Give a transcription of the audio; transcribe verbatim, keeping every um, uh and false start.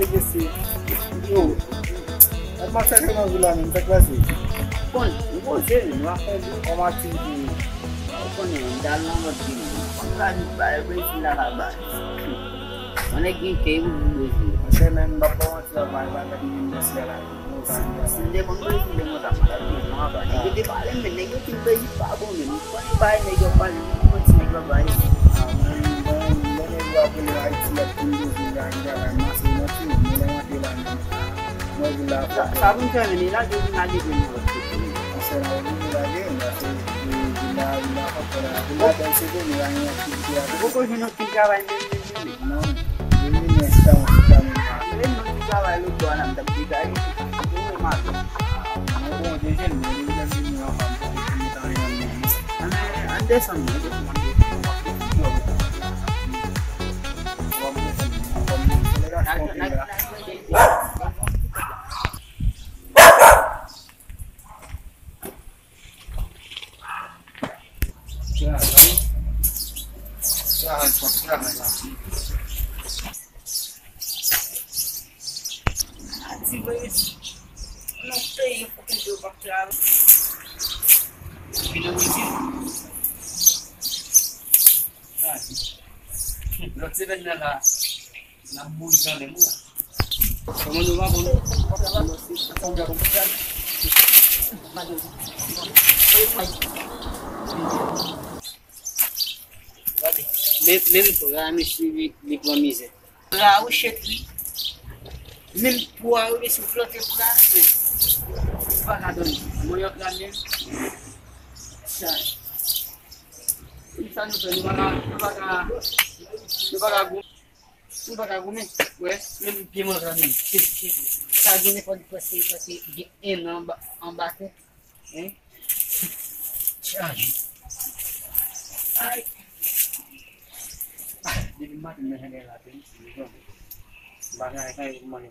Yo, atmosfè k nan vil la menm, sa k pase? Bon, m poze, m ap fè di kòm aktivite. Ou konnen, m t al nan lòt vil. Kòm sa di bay Brezil la la bay. Mwen nèg gen kè pou Brezil. Monchè, men m p ap ba w manti, la bay bay nèg vin nan syèl la. Si m te konn Brezil, de mwen ta pral vin nan bay. Nèg yo te pale, men nèg yo fin Brezil pa bon menm. Mwen bay nèg yo pale, mwen ti nèg yo bay. Ah, mwen, mwen, lè nèg yo ap rele Ayiti, y ap vin Brezil la, y ap bay mase nan ti moun, men lè w antre la menm. Mwen vin la. Sa, sa pou m fè menm, e lage vin lage vin nan lòt kote. Monchè, la, ou vin lage, la, se, e, vin la, vin la, fòk fè la, vin la, bèl se vini, la, gen aktivite la. Ou poko jwenn okenn travay menm, menm, menm? Non, vin, vin, men sa, ou ti ka menm. Mwen menm, ti travay lòt bò a la, m t ap degaje, mwen maten. Mwen bon, de jèn, mwen, de jèn vini anfòm, pou, pou nou ta yon moun. Ann, ann desann, ann desann, ann desann. Ti voye nan peyi pou kote w p ap travay. Vin nan Brezil. Lòt semèn nan la, n ap boule kanmenm wi. Kòman nou va bon? Gade, menm, menm pou la, mesye, li, li pran mizè. Ra ou chèt wi. Menm pou a yo mesye plante pou la. Ou pa ka dòmi. Mwen yo klame. Sa. Sa nou fè, nou pa ka, nou pa ka, nou pa ka gou-, nou pa ka goumen. Wè, menm pye mwen klame. Sa gen nenpòt pase, pase gen en an anba, anba tè. Hein? Chaje. Ay. Ah, depi maten nan jandè la, pen, m pa gen anyen pou manje.